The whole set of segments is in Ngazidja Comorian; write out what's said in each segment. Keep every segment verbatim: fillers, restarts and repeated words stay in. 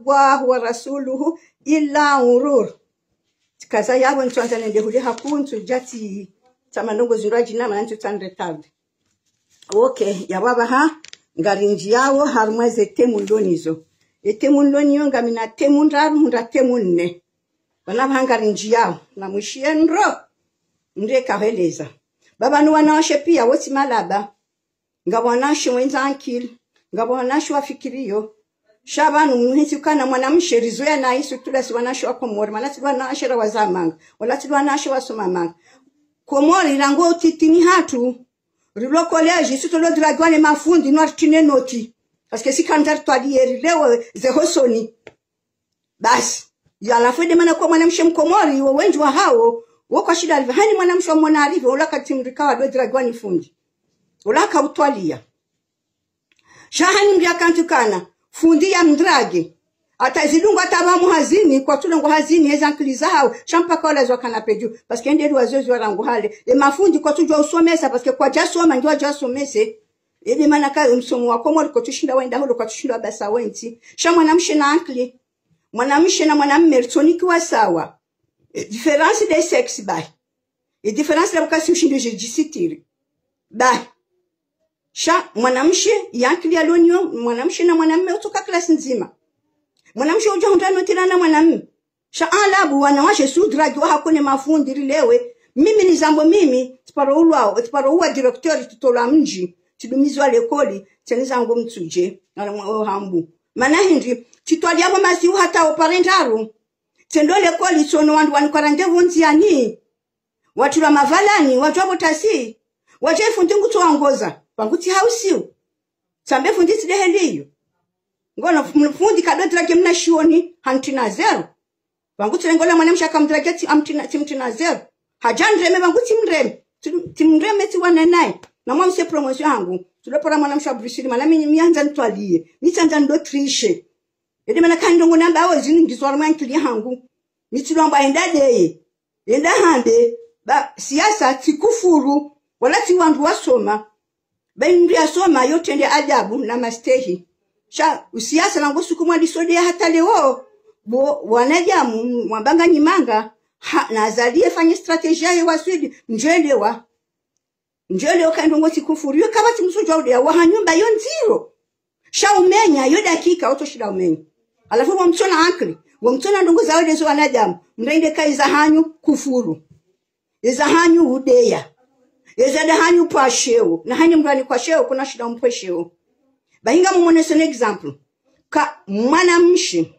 الله ورسوله إلا غرورا. Tsikaza yapvo ntswandza nende hule hakuu ntsudja tsi tama ndrongo zindru adjina mana ntsutsa nde tarde. Ok, yapvo apvaha, ngarindjiyao harumwa ze thème ndronizo. E thème ndroniyo ngamina thème ndraru, hundra thème nne. Pvanu apvaha ngarindjiyao, na mwishiye ndro, ndeka hweleza. Ba pvanu wanawashe piya wotsi malaba. Ngapvo wanawashe wendza ankili, ngapvo wanawashe wafikiriyo. Sha pvanu muhisi ukana mwanamshe rizoweya na isu tula si wanawashe wa Komori, mana tsi wanawashe ra wazaa manga, wala tsi wanawashe wasoma manga. Komori rangu utitini hatru, rilo collège, isu tolo dragiwa ne mafundi, no artine noti. Parce que si kandza ritwaliye rilewe ze hosoni. Basi. Ya halafu inde mana kwa mwanamshe mkomori, wo wendji wahawo, wo kwashinda arive. Hani mwanamshe wamwona arive, ula katsi mdru kawa ndo dragiwa ni fundi. Ula kautwaliya. Sha hani mdru yakantukana, fundi ya mdrage. Hata zidungu hata pvamu hazini, kwatsu ndrongo hazini, heze ankili zahawo. Sha mpaka wala zwa kana pedju. Parce que inde ndo wazoezi wa rangu hale. E mafundi kwatsudjuwa usomesa, parce que kwadjasoma, ngiwadja wasomese. Inde mana ka msomo wa Komori kwatsushinda wenda holo, kwatsushinda wabasa wentsi. Sha mwanamshe na ankili. Mwanamshe na mwanamme ritsonikiwa sawa. E, différence de sexe bahi. E, différence la bukasi ushindi je djisitiri. Bahi. Sha mwanamshe ye ankili yaloniyo, mwanamshe na mwanamme utsoka klasi ndzima. Mwanamshe udja hundra noti la na mwanamme. Sha alabu wanawashe si udragiwa hako ne mafundi rilewe. Mimi nizambo mimi, tsiparo ulwao, tsiparo uwa directeur, tsitolwa mdji, tsidumizwa lekoli, tseni zangu mtsudje, ngala mwa o hambu. Mana hindri, tsitwaliya pvo masihu hata o pare ndraru. Tsendo lekoli tsono wandru wanikwa rendez-vous ndziyani. Watulwa mapvalani, watulwa pvo tasi. Wadje fundi ngutso wangoza, pvangu tsi hausiu. Tsambe fundi tsi ndeheli iyo. Ngono fu-, fundi kado drague mna shioni, hantrina zéro. Pvangu tsi rengola mwanamshe aka mdrague tsi amtrina, tsi mtrina zéro. Hadja nreme pvangu tsi mreme. Tsi, tsi mreme tsi wana naye. Na mwa mse promotion hangu. Tsi ndo pora mwanamshe wa Bruxelles, mana mi, mi handza nitwaliye. Mi tsandza ndo triche. Inde mana kandrongo namba awo zini ngizo harumwa ankili hangu. Mi tsi lwamba enda deye. Enda hambe, ba, siasa tsi kufuru, wala tsi wandru wasoma. Ba mndru yasoma, yo trende adabu na mastehi. Sha, usiasa nangu suku mwa disodeya hata leo, bo, wanadamu, mwambanga nyimanga, ha, na Azali yefanye stratégie yahe waswili, ndjelewa. Ndjelewa ka ndrongo tsi kufuru, yo kapvatsi msudja udeya, waha nyumba yo ndziro. Sha umenya, yo dakika, otsoshinda umenya. Halafu wo mtsona ankili, wo mtsona ndrongo zawo ndezo wanadamu, mrende ka eza hanyu kufuru. Eza hanyu udeya. Eza nda hanyu pvwa sheo. Na hanyu mrani kwa sheo, kuna shinda umpve sheo. Bahi ngamumwonese ne exemple. Ka mwanamshe,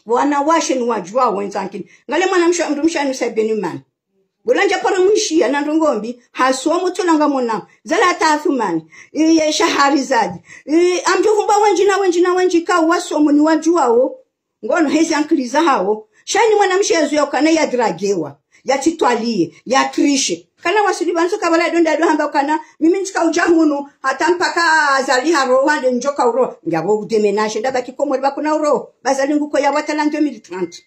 wanawashe ni wadjuwa wendza ankili. Ngale mwanamshe, mdrumshe anu Said Benimana. Bola ndja paro mwishiya na ndrongo mbi, hasomo tsola ngamona. Zala hata Athumani. Iye Shaharizadi. Iye, amdjo humba wendji na wendji na wendji ka wasomo ni wadjuwawo. Ngono hezi ankili zahawo. Sha ni mwanamshe yazoweya ukana yadragewa. Yatsitwaliye. Yatriche. Kana waswili pvanu tsoka pvala ndo nda ndo hamba ukana. Mimi ntsika udja hunu. Hata mpaka Azali haroha nde ndjoka uroha. Ngapvo udéménager. Ndabaki Komori pvakuna uroha. Ba Azali nguko ya watala deux mille trente.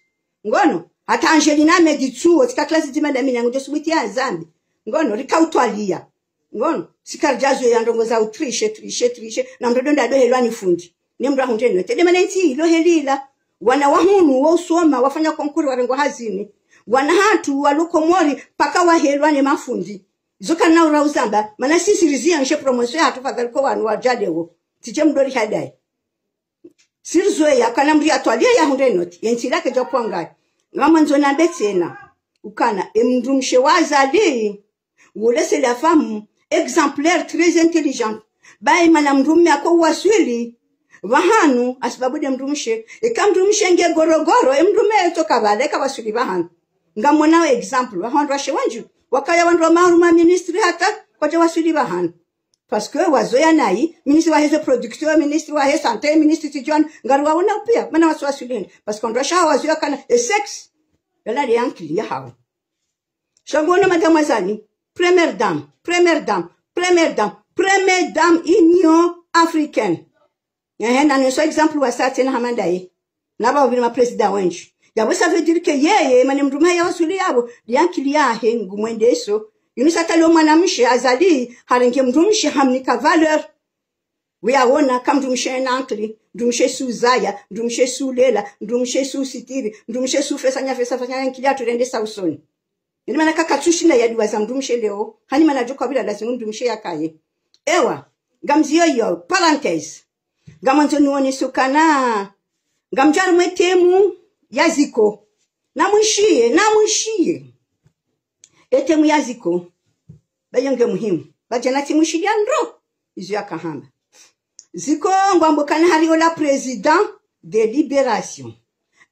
Ngono, hata Angelina Meditsuo, tsika klasi dzima nda mina ngudjo subuti ya zambi. Ngono, rika utwaliya. Ngono, tsika ridjazo ya ndrongo za utriche, triche, triche, na mndru ndo nda ndo helwa ni fundi. Ne mndru ahundre noti. Inde mana ntsi ilo helila. Wana wahunu, wo usoma, wafanya concours, warengwa hazini. Wana hatru, walo Komori, mpaka wahelwa ne mafundi. Zo kana ura uzamba, mana sisi riziya nshe promotion yahatru fadhali ko wanu wadja leo. Tsidje mdori hadayi. Sirizoweya, kana mndru yatwaliye yahundre noti, yentsi lake dja pvwa ngayi. Ngamwandzo nambe tsena, ukana, e mdrumshe wa Azali, wule c'est la femme exemplaire, très intelligente. Bayi mana mdrume ako waswili, pvahanu, hasibabu nde mdrumshe, eka mdrumshe nge gorogoro, e mdrume yetsoka pvala, eka waswili pvahanu. Ngamwonao exemple, pvahanu wandru washe wendji, wakaya wandru wa maharu ma ministre hata, kwadja waswili pvahanu. Parce que wazoweya nayi, ministre wahe ze production, ministre wahe santé, ministre tsidjuwa, ngari wawona piya, mana wasi waswili hindri. Parce que wandru washe wazoweya ukana, e sexe, yala nde ankili yahawo. Sha ngono madame Azali, première dame, première dame, première dame, première dame Union Africaine. Ehe, na nonese exemple wasa tsena hama ndaye. Na pvapvira ma président wendji. Yapvo ça veut dire que yeye, mana mdrume ya waswili yapvo, nde ankili yahe ngumwendeso. Yinu sa talo mwanamshe Azali, harenge mdrumshe hamnika valeur. Wuyawona ka mdrumshe na ankili. Mdrumshe si uzaya, mdrumshe si ulela, mdrumshe si usitiri, mdrumshe si ufesanya fesa fanya nkili yatrurende sa usoni. Eni mana kakatsushinda yadiwaza mdrumshe leo, hani mana djo kabila lazimu mdrumshe yakaye. Ewa, ngamziyo iyo, parenthèse. Ngamwandzo niwone sukana, ngamdjo harumwa ye thème ya Ziko. Namwishiye, namwishiye. Ye thème ya Ziko. Ba iyo nge muhimu. Ba djana tsimwishiliya ndro. Izo yakahamba. Ziko ngwambo kana hari ola président de libération.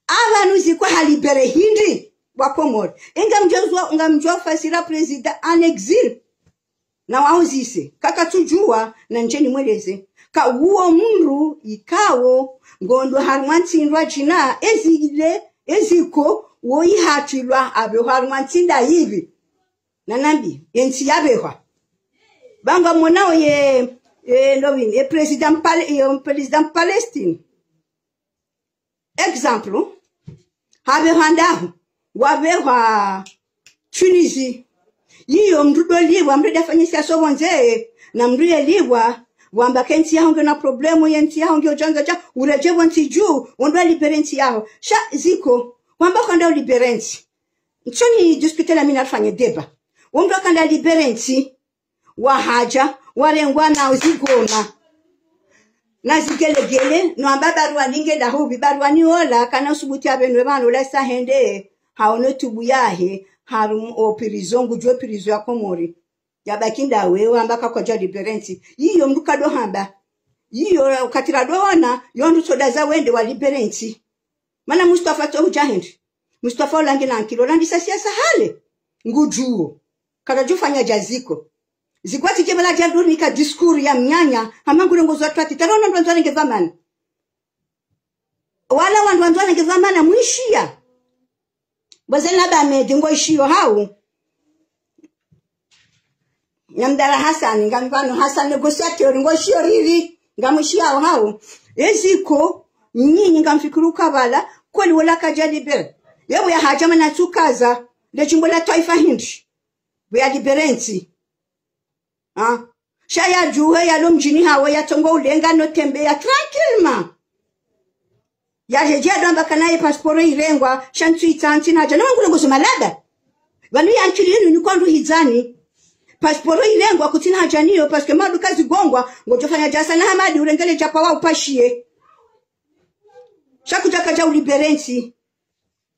Apvanu Ziko halibéré hindri wa Komori. Ngamdjo zwa, ngamdjo fasira président en exil. Nawauzise, kakatsudjuwa, na ndje nimweleze. Ka uwo mndru ikao, ngondo harumwa ntsi ndrwadjina, ezile, eziko, woyi hatrilwa, apvehwa harumwa ntsi ndayipvi. Nanambi, ye ntsi yapvehwa. Ba ngamwonao ye, ye, ndopvi, ye président Pal-, ye président Palestine. Exemple, hapvehwa ndahu, wapvehwa Tunisie. Iyo mndru dolipvwa, mndru dafanyisa sobo nze, na mndru yelipvwa, wamba ke ntsi yaho nge na problème, ye ntsi yaho nge ujanga ja, uredjepvo ntsi dju, wondo libéré ntsi yaho. Sha Ziko, wamba kanda ulibéré ntsi. Ntsoni discuter na mi nafanye débat. Wondo kanda libéré ntsi. Wahadja, warengwa na zigoma. Na zigelegele, no amba Barwani ngenda hupvi, Barwani ola, kana usubuti apvenwe pvanu ola sa hende, haono tubu yahe, harumwa prison, ngudjuwo prison ya Komori. Yabaki ndawe, wamba kakwadja libéré ntsi. Iyo mndru kado hamba. Iyo wakati rado ona, yo ndru soda za wende walibéré ntsi. Mana Mustafa tso hudja hindri. Mustafa ola ngena nkilo, landisa siasa hale. Ngudjuwo. Kadjofanya dja Ziko. Ziko atsidje pvala dja dori nika discours ya mnyanya, hama ngurongozo watru ati, taro wandru wandzo warenge pvamana. Wala wandru wandzo warenge pvamana, mwishiya. Bo Zena Ba Medi ngoishiyo hau. Nyamdala Hassan, ngami pvanu Hassan négociateur, ngoishiyo riri, ngamwishiyao hau. Ye Ziko, nyinyi ngamfikiri uka pvala, kweli wola kadja libéré. Ye pvo yahadja mana tsukaza, le djimbo la twaifa hindri. Pvo yalibéré ntsi. Ah. Sha yadjuhe yalo mdjini hawo yatsongo ulenga no tembeya tranquillement. Yaredjeya yadwamba kana ye passeport irengwa, sha ntsu itsa ntsi nadja. Na wangu longozo malada. Pvanu ye ankili yinu ni kwandru hidzani. Passeport irengwa kutsina hadja niyo, parce que madu kazigongwa, ngodjofanya djasa na Hamadi urengele djapva wa upashiye. Sha kudja kadja ulibéré ntsi.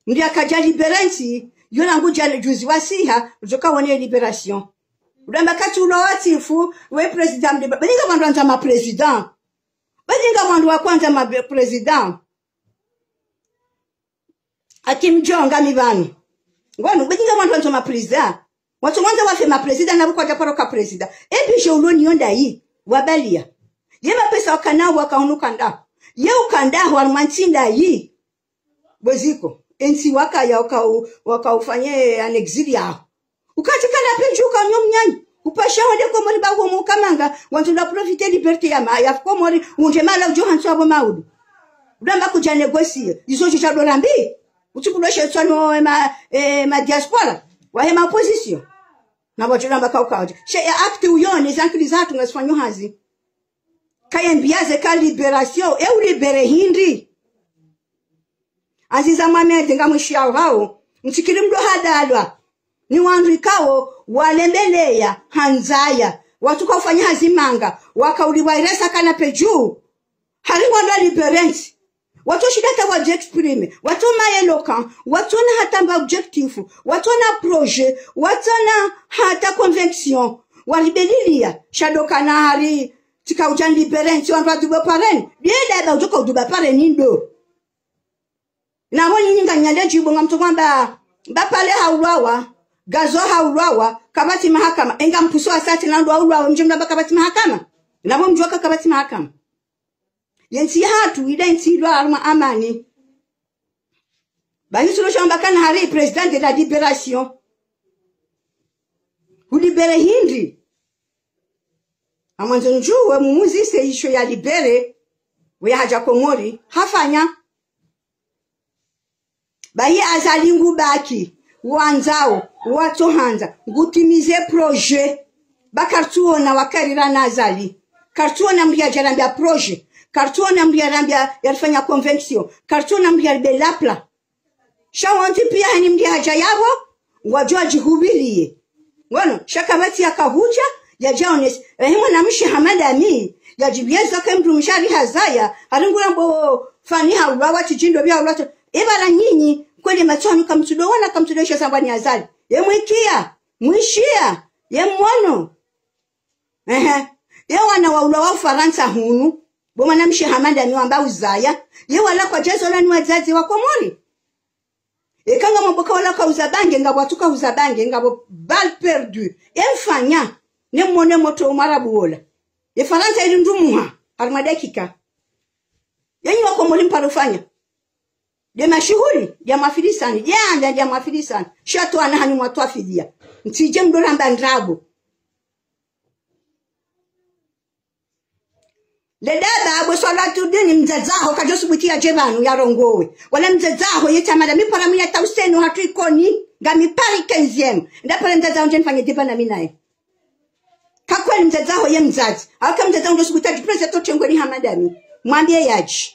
Mndru yakadja libéré ntsi, yo nangu dja juzi wasiha, udjoka wone libération. Udamba katsi ulo watifu, we président mdiba. Badinga wandru wandza ma président. Badinga wandru wakwandza ma be-, président. Ati mdjonga mi pvanu. Ngwanu, badinga wandru wandza ma président. Watsu wandza wafe ma président, na pvo kwadja paro ka président. Ebi je ulo niyo ndayi, wabaliya. Ye mapesa wakana wakaunu kanda. Ye ukanda, harumwa ntsi ndayi. Bo Ziko, entsi wakaya waka u-, waka ufanye en exil yaho. Ukatsi kana pvi dju uka nyo mnyanyi. Upasha wende Komori ba uwo mukamanga, wandzo la profiter liberté ya ma-, ya Komori, undje mala udjo hantsu apvo maudu. Udamba kudja négocier, izo djidja dora mbi. Utsi kudoshe tswano ema, ema diaspora, wahe ma opposition. Na wadjo damba kaukaudja. She ya acte uyone, zankili zatru ngazifanyo hazi. Kaye mbiyaze ka libération, e ulibéré hindri. Aziza Mohamed ngamwishiyao hau, mtsikiri mdo hadalwa. Ni wandru ikao, walembeleya, handzaya, watsuka ufanya hazi manga, wakaulipvwa iresa kana pvi dju. Hari wandru walibéré ntsi. Watsu shinda hata wadji exprimer, watsu ma éloquent, watsuna hata mba objectif, watsuna projet, watsuna hata conviction, walibeliliya, sha ndo kana hari, tsika udja libéré ntsi wandru wadubo pareni, biye daba udjoka uduba pareni ndo. Na pvo nyinyi nganyale djibu ngamtso kwamba, Ba Pale haulwawa, Gazo haulwawa, kapvatsi mahakama, enga mpuso asati na ndo haulwawa, mdje mdamba kapvatsi mahakama. Na pvo mdjoka kapvatsi mahakama. Ye ntsi yahatru, ila ntsi ilwa harumwa amani. Bahi tsulo shamba kana hari président de la libération. Ulibéré hindri. Amwandzo ndjuwe mumuzise isho ya libéré, we yahadja Komori, hafanya. Bahi Azali ngubaki, wandzao, watsohandza, ngutimize projet. Ba kartsuona wakarira na Azali. Kartsuona mndru yadja rambia projet. Kartsuona mndru yarambia yarifanya convention. Kartsuona mndru yaribelapla. Sha wontsi pia hani mndru hadja yapvo, ngwadjo wadjihupviriye. Ngono, sha kapvatsi yakahudja, yadjaonesa. Ehe mwanamshe hama ndami, yadjipvieza ke mndru mshe ari hazaya, hari ngula mbo fani haulwa watsi djindo pvia ulwa tso. Eba la nyinyi, kweli matso hanyu kamtsudo wana kamtsudo isha sambwa ni Azali. Ye mwikia, mwishiya, ye mwono. Ehe. Ye wana waulwa wa Ufarantsa hunu. Bo mwanamshe hama ndami wamba uzaya. Ye wala kwadjazo la ni wadzadze wa Komori. Eka ngamwambo ka wala kauza bange, ngapvo watsuka uza bange, ngapvo balle perdue. Ye mfanya. Ne mwone motro Mwarabu wola. Ye Farantsa ili ndumuha. Harimwa dakika. Yenyi wa Komori mparo fanya. Nde mashuhuli, nde mwafilisani, nde anda, nde mwafilisani. Sha twaana hanyu mwatwafilia. Ntsidje mdo ramba ndrabo. Le daba, bwe swala tudini mdzadze waho, kadjo subuti yadje pvanu, yarongowe. Wala mdzadze waho, ye tamada, mi para mwiya ta usenu hatru Ikoni, ngami Paris quinzième. Nda para mdzadze waho, ndje nifanye débat na mi naye. Ka kweli mdzadze waho, ye mdzadze. Hauka mdzadze waho, ndo subuti yadje, prese to tengwe ni hama ndami. Mwambie yadje.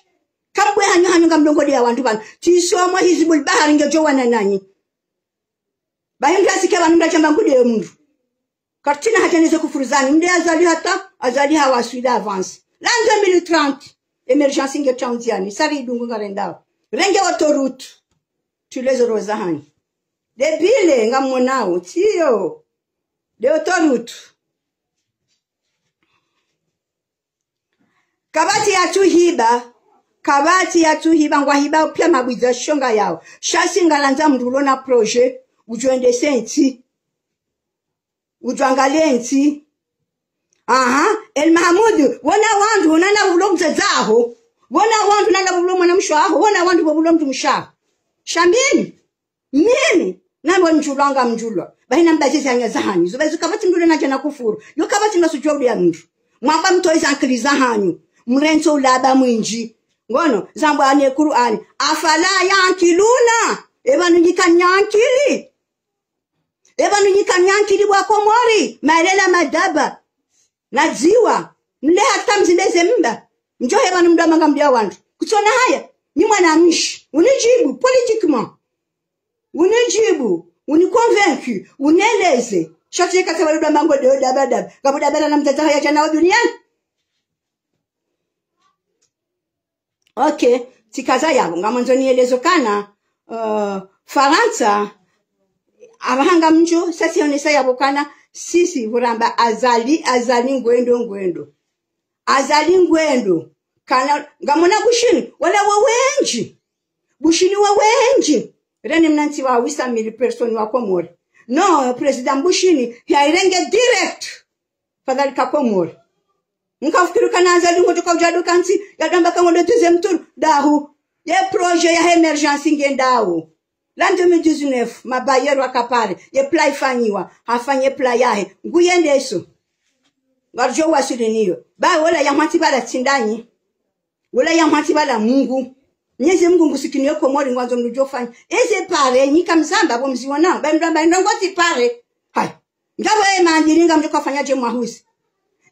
Kambwe hanyu hanyu ngamlongo nde ya wandru pvanu. Tsisomo Hizbul Bahari ngedjo wana nanyi. Bahi mndru yasike pvanu mndru yadjamba ngu nde ye mndru. Kartsina hadja neze kufuru zanyu. Mndru Azali hata, Azali hawaswili avance. L'an deux mille trente, émergence nge tsaundziani. Sari idungu ngarendao. Renge autoroute. Tule zoro zahanyu. Nde pvile ngamwonao. Tsiyo. Nde autoroute. Kapvatsi yatsuhiba, kapvatsi yatsuhiba, ngwahiba pia mabwidza shonga yao. Sha si ngalandza mndru ulo na projet, udjo endese ntsi. Udjo angalie ntsi. Aha, El Mahmoud, wona wandru, wona na ulo mdzadze waho. Wona wandru, na na ulo mwanamshe waho, wona wandru, ulo mndru mshe waho. Sha mimi. Mimi, nambo ndjulwa ngamdjulwa. Bahi nambazize hanya zahanyu. Zo bahi zo kapvatsi mndru nadja na kufuru. Yo kapvatsi mndru asudjuwa uliya mndru. Mwamba mtowe ze ankili zahanyu. Mrentso ulaba mwindji. Ngono, zambwa ne Kur'ani. Afala ya'qiluna. Eba nunyi kamna ankili. Eba nunyi kamna ankili bo wa Komori. Malela madaba. Na dziwa, mle hata mzimbe ze mba. Mdjo heba no mdru wa manga mdru ya wandru. Kutsona haya, ni mwanamshe. Unidjibu, politiquement. Unidjibu, uni convaincu, unieleze. Sha tsi yeka tsawa mdru wa mango nde yo daba daba. Ngapvo daba la na mdzadze waho yadja nao duniani. Ok, tsikaza yapvo, ngamwandzo nielezo kana, eh, Farantsa, apvaha ngamdjo, sasi yonesa yapvo kana, sisi pvo ramba Azali, Azali ngwendo, ngwendo. Azali ngwendo, kana, ngamwona Bushini, wala wo wendji. Bushini wo wendji. Reni mna ntsi wa huit cent mille personnes wa Komori. Non, président Bushini, yairenge direct. Fadhali ka Komori. Nkafikiri kana Azali ngudjo ka udja duka ntsi, yadamba ka ngondo deuxième tour, dahu. Ye projet ya émergence ngendao. L'an deux mille dix-neuf, mabayero waka pare, ye plan ifanyiwa, hafanye plan yahe. Nguyendeso. Ngardjo wasili niyo. Ba wola ya mwantsi bala tsi ndanyi. Wola ya mwantsi bala Mungu. Mnyezi Mungu ngusikiniyo Komori ngwandzo mdru djo fanya. Eze pare, nyi kamzamba, bo mziwona, ba mdru amba, ndrongo tsi pare. Hai. Ngapvo ye mandiri ngamdjo kafanya dje mwahuzi.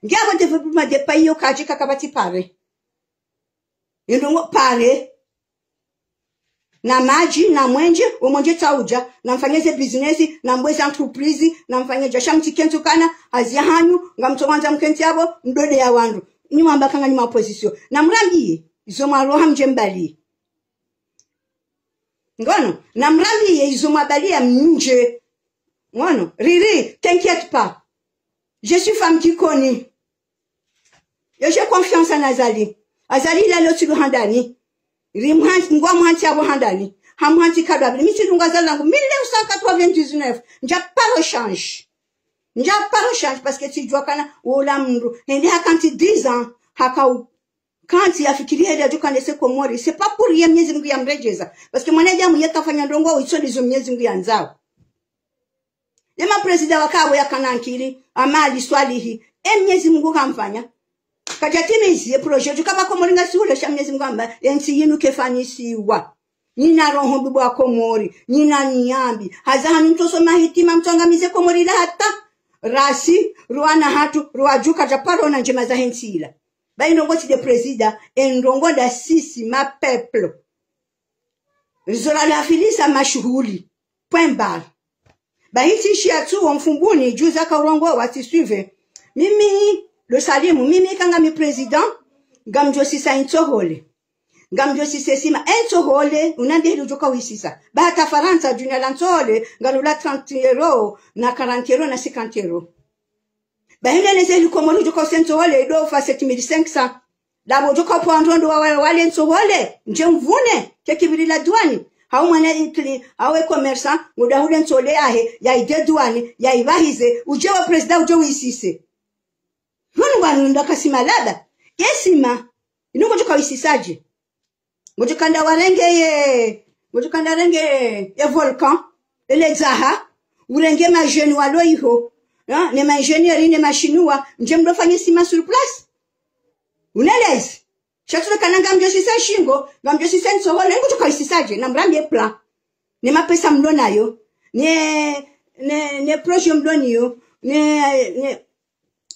Ngapvo développement de pays yo kadji kakapvatsi pare. Yendo ngo pare. Na madji, na mwenje, wo mwenje tsaudja, na mfanye ze business, na mbwe ze entreprise, na mfanye dja sha mtsi kentsi ukana, hazi ya hanyu, ngamtso wandza mkentsi yapvo, mdode ya wandru. Nyi mwamba kanga nyi ma opposition. Na mrambiye, izo mwaroha mdje mbali. Ngono, na mrambiye izo mwabaliya mndje. Ngono, Riri, t'inquiète pas. Je suis femme d'Ikoni. Et j'ai confiance en Azali. Azali il a le tsilu handani. Ri mhan-, ngwa mwantsi apvo handani. Ha mwantsi kadwa pvili. Mi tsi lunga Azali langu mille neuf cent quatre-vingt-dix-neuf. Ndja paro change. Ndja paro change parce que tsidjuwa kana wola mndru. Hende hakantsi dix ans. Haka u- Kantsi yafikiri heli yadjo kandese Komori, c'est pas pour rien Mnyezi Mungu yamredjeza. Parce que mwanadamu yeka fanya ndrongo, itso ndizo Mnyezi Mungu yandzao. Ye ma président wakapvo yakana ankili, Amali Swalihi. E Mnyezi Mungu kamfanya. Kadjatimizi, ye projet, djuka pva Komori ngasi hule sha Mnyezi Mungu amba, ye ntsi yinu kefanyisiwa. Nyina roho mbi bo wa Komori, nyina nyambi. Haza hanyu mtsoso mahitima mtsongamize Komori la hata. Rasi, ruwana hatru, ruwadjuka dja paro na ndjema zahe ntsi ila. Ba indrongo tsi nde président, e ndrongo nda sisi ma peuple. Rizo ralafilisa mashuhuli. Point barre. Ba hiti shiya tu wo Mfumbuni, juzi aka urongowa tsi suivre. Mimi, ndo salimu, mimi eka ngami président, ngamdjo sisa e ntsohole. Ngamdjo sisa e sima, e ntsohole, unambie heli udjoka uisisa. Ba hata Farantsa, djuni la ntsohole, ngalo la trente euros, na quarante euros, na cinquante euros. Ba hende neze heli Komori udjoka usa e ntsohole, ido fa sept mille cinq cents. Ndapvo udjoka upvwa ndrongo wa, wa, wale ntsohole, ndje mvune, ke kibiri la duwani. Hau mwana ikli, hau e commerçant, nguda hule ntsohole yahe, ya ide duwani, ya ibahize, udje wa président udje uisise. Hunu wanu ndaka sima laba, ye sima, inu ngudjoka uisisaje. Ngudjoka nda warenge ye, ngudjoka nda renge ye volcan, ele dzaha, urenge ma jeunes walo iho, ha, ne ma ingénieurs, ne ma Chinois, ndje mdo fanye sima sur place. Unelezi. Sha tsu le kana ngamdjo sisa shingo, ngamdjo sisa ntsohole, ngudjoka uisisaje, na mrambie plan. Ne mapesa mlo nayo, ne, ne, ne projet mlo nayo, ne, ne,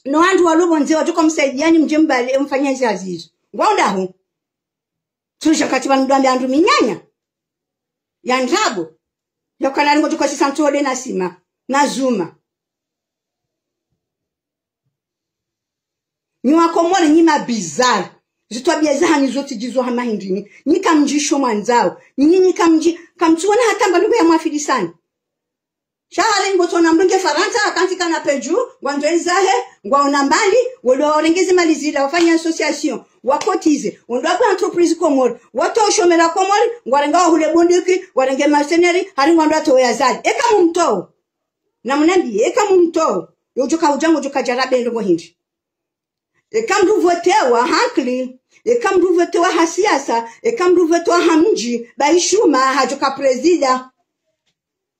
no wandru walo pvondze wadjoka msaidiani mdje mbale, mfanye ezi hazi izo. Ngwao ndahu. Tsu le sha kati pvanu ndo wambe wandru minyanya. Ya ndrabo. Ya ukana ngudjoka sisa ntsohole na sima. Na zuma. Nyi wa Komori nyi ma bizarre. Zitwabiya zahanyu zo tsi djizo hama hindri nyi. Nyi kamdjisho mwandzao. Nyi, nyi kamdji, kamtsuona hata mba ndrongo ya mwafilisani. Sha hali ngotsoona mdru nge Farantsa, hakantsi canapé dju, ngwandzo ezahe, ngwaona mali, wolo warenge ze mali zila, wafanye association, wakotize, wandru wabue entreprise Komori, watowe shomera Komori, ngwarenga wahule bunduki, warenge mercenaires, hari ngwandro watowe Azali. Eka mumtowo. Na munambie, eka mumtowo, yo udjoka udja ngudjoka djarabe ndrongo hindri. Eka mdru votewa ha nkili, eka mdru votewa ha siasa, eka mdru votewa ha mdji, ba ishuma hadjoka président.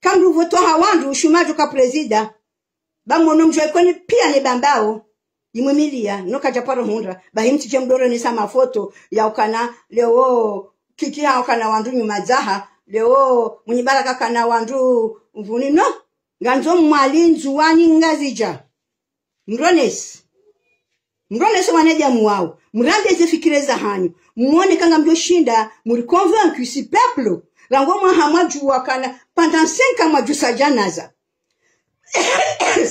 Eka mdru votewa ha wandru, ishuma hadjoka président. Ba mwono mdji wa Ikoni piya ne Bambao. Imwimiliya, no kadja paro hundra. Ba himtsidje mdo ronesa mafoto, ya ukana, leo, kiki ha ukana wandru nyumadzaha, leo, Mwinyi Baraka kana wandru mvuni, no. Ngandzo Mwali, Ndzuwani, Ngazidja. Mronese. Mronese wanadamu wao. Mrambe ze fikira zahanyu. Mwone eka ngamdjo shinda, muri convaincu si peuple. Rangu mwaha mwadjuwa kana, pendant cinq ans mwadjusa djanaza.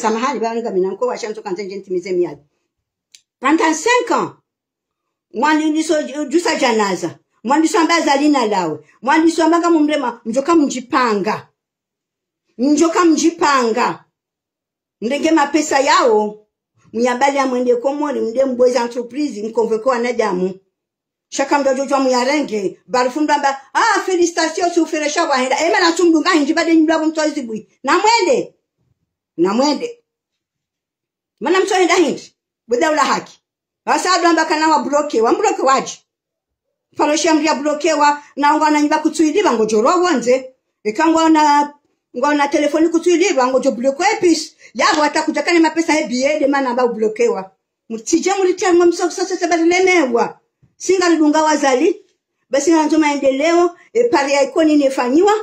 Samahani, ba ngami na nkowa sha ntsu kandze ndje ntimize miadi. Pendant cinq ans, mwandiso djusa djanaza. Mwandiso amba Azali nalawe. Mwandiso amba ngamumrema, mdjoka mdjipanga. Mdjoka mdjipanga. Mrenge mapesa yao, muyabali ya mwende Komori, mde mbue ze entreprise, mconvoque wanadamu. Sha kamdjodjodjwa muyarenge, barifu mdru amba, ah, félicitations, si uferesha wahenda. Ema na tsumdunga hindji bade nyibla kumtoa zibwi. Na mwende. Na mwende. Mana mtsohenda hindri. Buda ula haki. Wasa adu amba kana wabloquewa, mbloquewadje. Paro sha mdru yabloquewa, na ngwana nyiba kutsuilipva ngodjo rowa pvondze. Eka ngwana, ngwana téléphone kutsuilipva ngodjo bloquewa epis. Yaho hata kudjakane mapesa he billet de mana ba ubloquewa. Mutsidje muritiya mwa mso kusoso se barilemewa. Si ngaridunga wa Azali. Basi ngandzo maendeleo, e pare ya Ikoni nefanyiwa.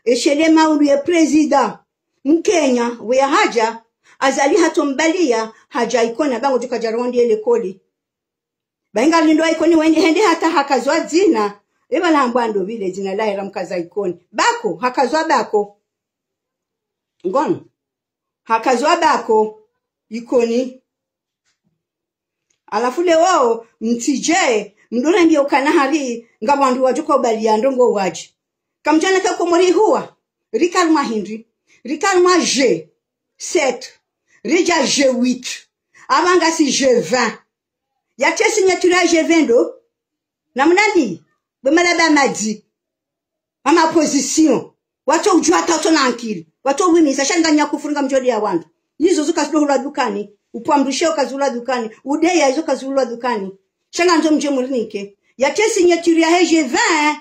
E shele maulu ye président. Mkenya, weya hadja, Azali hatsombaliya, hadja Ikoni, ba ngodjoka djarondi ye likoli. Ba inga lindo Ikoni wende hende hata hakazwa dzina. Eba la hambwa ndo bile dzina lahe ramkaza Ikoni. Bako, hakazwa Bako. Ngono. Hakazwa Bako. Ikoni. Halafu leo, mtsidje, mdure mbio kana hari, nga wandru wadjuka ubaliya ndrongo wadji. Kamdjana ka Komori huwa, rika harumwa hindri, rika harumwa G sept, ridja G huit, aba ngasi G vingt. Yatsi signature ya G vingt ndo, na munandi, bwe malaba madzi. Ama opposition. Watso udjuwa hata utso na ankili. Watso uwimisa, sha nganya kufuru ngamdjoliya wandru. Izo zo kazilo hulwa dukani. Upvwa mdru sheo kazihulwa dukani. Udeya izo kazihulwa dukani. Sha ngandzo mdje murinike. Yatsi signature yahe G vingt.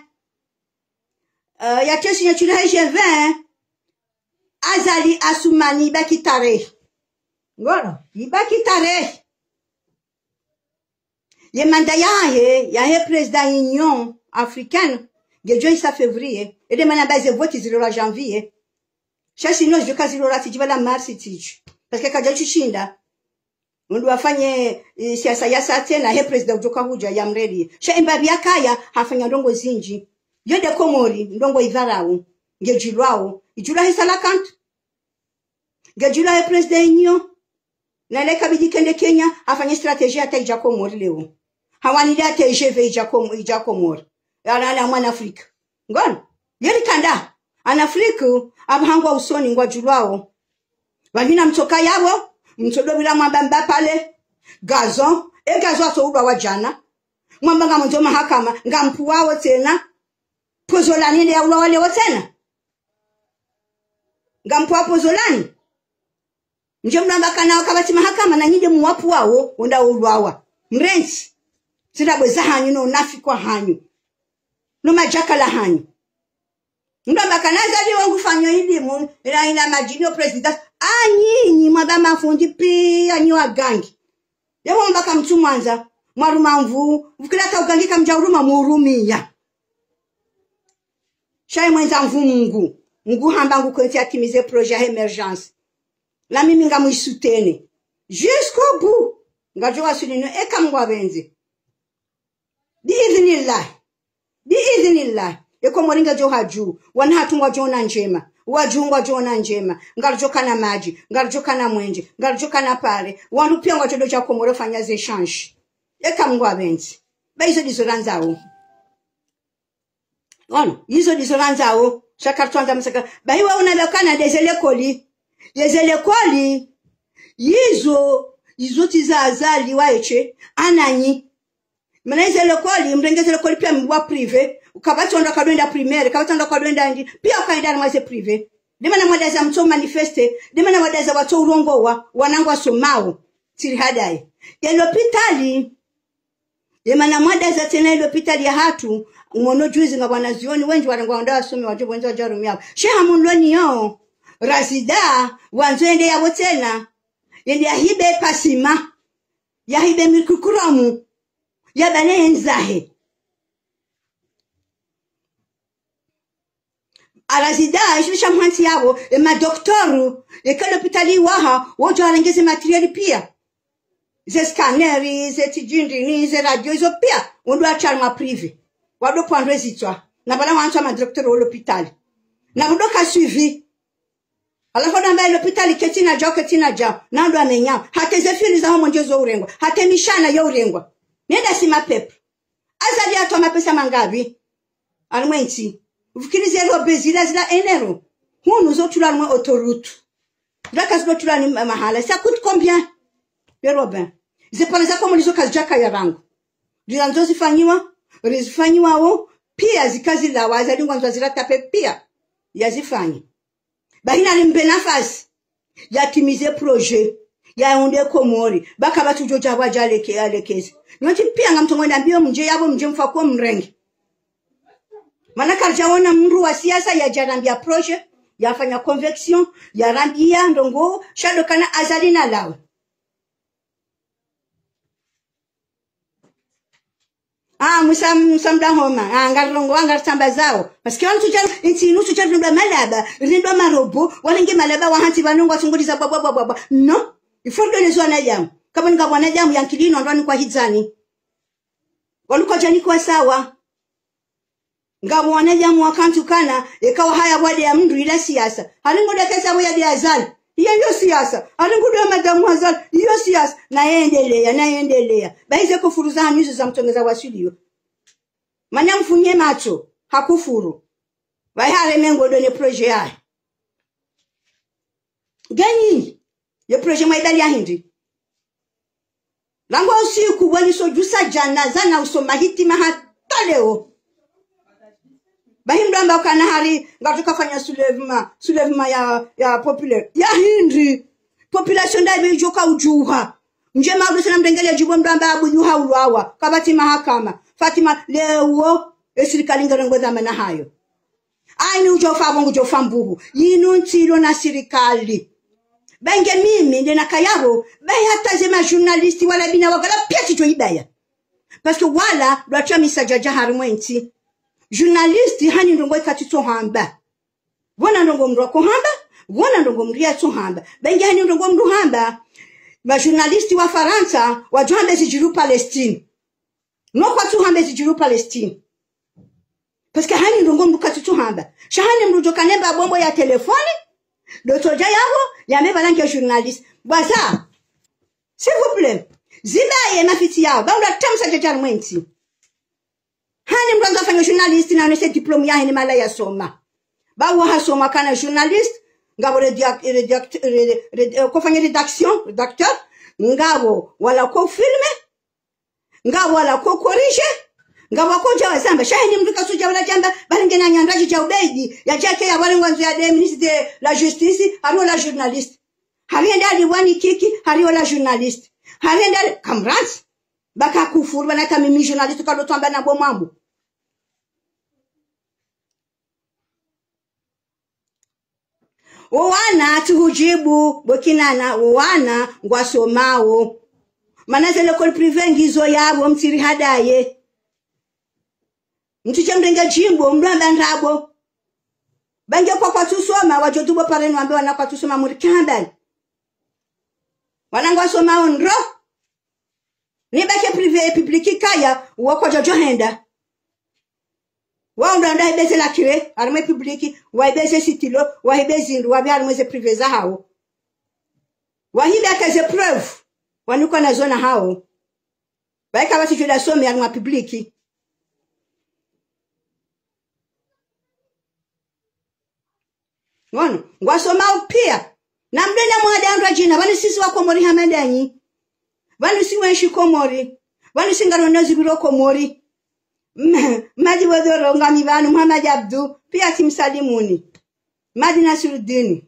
Eh, yatsi signature yahe G vingt. Azali Assoumani ibaki tarehi. Ngono, ibaki tarehi. Ye mandat yahe, yahe président Union Africaine, ngedjo isa février. Ede mana ba ze vote zilolwa janvier. Sha sino zidjo ka zilolwa tsidji bala mars tsidji. Parce que kadja tsushinda. Mndru afanye, eh, siasa yasa tsena, he prezida udjoka hudja ya mreli. Sha emba pvia kaya, hafanya ndrongo zindji. Yo nde Komori, ndrongo idharau. Ngedjulwao. Idjulwa he Salakantu. Ngedjulwa he prezida inyo. Na le kabidi kende Kenya, hafanye stratégie hata idja Komori leo. Hawani le hata idje pve idja Kom-, idja Komori. Yala, yala mwana Afrika. Ngono. Yeli kanda. Ana Afrika, apvo hangwa usoni ngwadjulwao. Pvamina mtsoka yapvo, mtsodopvira mwamba Mbappé. Gazon, e Gazon atsoulwawa djana. Mwamba ngamwandzo mahakama, ngampvuwao tsena. Pozolani nde yaulwawa leo tsena. Ngampvuwao Pozolani. Mdje mnamba kana kapvatsi mahakama na nyi nde muwapvuwao, wenda ulwawa. Mrentsi. Zila bwe za hanyu no unafiki wa hanyu. No madjakala hanyu. Mnamba kana Azali wangu fanyo ilimu, ina, ina madjini o prezida. Anyinyi, mwamba mafundi pia nyi wagangi. Yewo mbaka mtsu mwandza, mwaruma nvu, mvukila ta ugangi kamdja uruma murumiya. Sha ye mwendza nvu Mungu, Mungu hamba ngukwentsi yatimize projet ya émergence. Na mimi ngamwisoutenir. Jusqu'au bout. Ngadjo waswili no eka Mungu apvendze. Bi idhnillah. Bi idhnillah. Ye Komori ngedjo hadju. Wana hatru ngwadjo ona ndjema. Wadjuu ngwadjo ona ndjema. Ngaridjo kana madji. Ngaridjo kana mwenje. Ngaridjo kana pare. Wandru pia ngwadjo dodja Komori fanya ze échange. Eka Mungu apvendze. Ba izo ndizo randzao. Ono, izo ndizo randzao. Sha karitsandza msaka. Ba iwa unalakana ndeze lekoli. Yeze lekoli. Izo, izo tsi za Azali waeshe. Ananyi. Mana ize lekoli, mrenge ze lekoli pia mwa privé. Kapvatsi wandru wakadwenda primaire, kapvatsi wandru wakadwenda ndi. Pia wakaenda mwa ze privé. Ndemana mwadaza mtso manifester. Ndemana mwadaza watso urongowa, wana ngwasomao. Tsiri hadaye. Ye lopitali. Ye mana mwadaza tsena ye lopitali ya hatru, mwono juzi ngapvo wanazioni wendji warengwa wandru wasome wadjo wendji wadjo warumiao. She hamundroni yo, Razida, wandzo yende yapvo tsena, yende yahibe pasima, yahibe mercurochrome, yabane yendzahe. Arazida, isho sha mhantsi yapvo, e madoktoru, eka lopitali waha, wodjo warenge ze matériel pia. Ze scanner, ze tijindini, ze radio, izo pia, wandru watsha harumwa privé. Wandru pvwandru ezitswa. Na pvala wantswa madoktoru wo lopitali. Na wandru ka suivi. Halafu wandru amba e lopitali ketsina djao, ketsina djao. Na wandru wamenyao. Hata ze fili za homwe ndje zo urengwa. Hata mishana yo urengwa. Nenda si mapepo. Azali hatowa mapesa mangapvi? Harimwa entsi. Ufikiri ze robe zila zila enero. Hunu zo tulwa harimwa autoroute. Zila kazi zo tulwa ni ma-, mahala. Ça coûte combien? Ye robe. Ze pare za Komori zo kazidjakaya rangu. Zila ndzo zifanyiwa, rizifanyiwao, pia zikazilawa, Azali ngwandzo zirattraper pia. Yazifanyi. Bahi narimbe nafasi. Yatimize projet. Yaunde Komori. Ba kapvatsi udjo dja pvwa dja leke, yalekeze. Nyontsi pia ngamtsongwenda mbio mdje yapvo mdje mfakwe mrenge. Mana karidjaona mndru wa siasa yadja rambia projet, yafanya conviction, yarambia ndrongo, sha ndo kana Azali nalawe. Ah, musa, musa mdahoma. Ah, ngarirongowa, ngaritambazao. Parce que wanu tsudja, entsi inu tsudja rindwa malaba, rindwa marobo, warenge malaba wahantsi pvanu ngwatsungulidza bwa, bwa, bwa, bwa, bwa. Non. Il faut ridoneze wanadamu. Kapvwa ninga wanadamu yankili inu wandru wanikwa hidzani. Wanu kwadjanikwa sawa. Ngapvo wanadamu wakantsi ukana, eka wahaya wade ya mndru ila siasa. Halingu de kesa wade ya Azali. Iyo, iyo siasa. Halingu de madamu Azali. Iyo siasa. Na yendeleya, na yendeleya. Bahi ze kufuru za hanyu izo za mtsongeza waswiliyo. Mana mfunye matso, hakufuru. Bahi hareme ngo do ne projet yahe. Nge nyinyi, ye projet mwaibaliya hindri? Rangu usiku, walisodjusa djana, zana usoma hitima hata leo. Bahi mndru amba ukana hari, ngatsuka fanya soulèvement, soulèvement ya, ya populaire. Ya hindri, population nda ibe idjoka udjuha. Mdje maudu sana mrengele djibu mndru amba abu yuha ulwawa. Kapvatsi mahakama. Fatima, leo, e sirikali ngerengo dhwamana hayo. Ayi ni udjofa pvo ngudjofa mbuhu. Yinu ntsi ilo na sirikali. Ba nge mimi, nde nakaya pvo, ba hata ze ma journaliste wala bina wagala pia tsidjo ibaya. Parce que wala, dwatsa misadjadja harimwa entsi. Journaliste, hanyi ndrongo ikatsi tso hamba. Pvona ndrongo mndru ako hamba, pvona ndrongo mndru yatso hamba. Ba nge hanyi ndrongo mndru hamba, ma journaliste wa Farantsa, wadjo hamba zidjiri Palestine. No kwatsu hamba zidjiri Palestine. Parce que hani ndrongo mndru katsutsu hamba. Sha hani mndru djo kanemba bombo ya telefoni, ndo tsodja yapvo, yambe pvala nge journaliste. Bwaza, s'il vous plaît, ziba ye mafitsi yawo, ba ula tamsa djadja harumwa entsi. Hani mndru andzo afanye journaliste na onese diplôme yahe ni mahala yasoma. Ba uwo hasoma kana journaliste, ngapvo rédac-, rédact-, ré-, ré-, eh, kofanya rédaction, rédacteur, ngapvo wala ko filmer, ngapvo wala ko corriger, ngapvo ko djawa zamba. Sha hani mndru katsudja wala djamba, bali ngena nyandradji dja ubeidi, yadjake ya wale ngwandzo ya de ministre de la justice, hariyo la journaliste. Hariyo nda ali wani kiki, hariyo la journaliste. Hariyo nda ali, kamrantsi. Ba kakufuru, bana ka mimi journaliste kalo twamba na bo mambo. Wo wana tsi hudjibu, bo kinana, wo wana ngwasomao. Mana ze l'école privée ngizo yapvo, mtsiri hadaye. Mtsitse mrenge djimbo, mdru amba ndrabo. Ba nge kwa kwatsu soma, wadjo tubo parenu wambe wana kwatsu soma muri kambani. Wana ngwasomao ndro. Ni ba ke privé, public kaya, wo kwadjo djo henda. Wao ndo wandao wahibe ze la craie, harumwa public, wahibe ze stylo, wahibe zindru, wabe harumwa ze privé zahawo. Wahibe hata ze preuve, wanikwa nazo na hawo. Ba ika pvatsi djo da some harumwa public. Ngono, ngwasomao pia. Na mdru enda mwade andra djina, pvanu sisi wa Komori hama ndanyi. Pvanu si wenshi Komori. Pvanu si ngaro na zipviro Komori. Madi Bodoro ngami pvanu, Muhammad Abdu, pia tsimsalimuni. Madi Nasrudini.